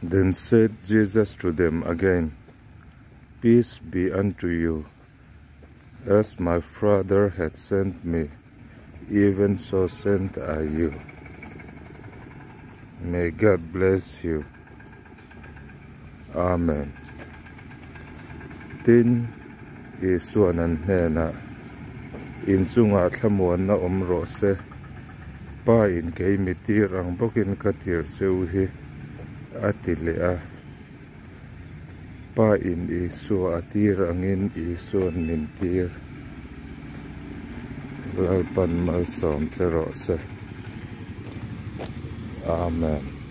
Then said Jesus to them again, Peace be unto you. As my Father hath sent me, even so send I you. May God bless you. Amen. Tin, Isua'n an hnenah, In chungah thlamuanna awm rawh se, Pa in kei mi tir ang bawkin ka tir che u hi, a ti leh a. Pa in Isua a tir angin Isua'n min tir. Lalpan malsawm che rawh se. Amen.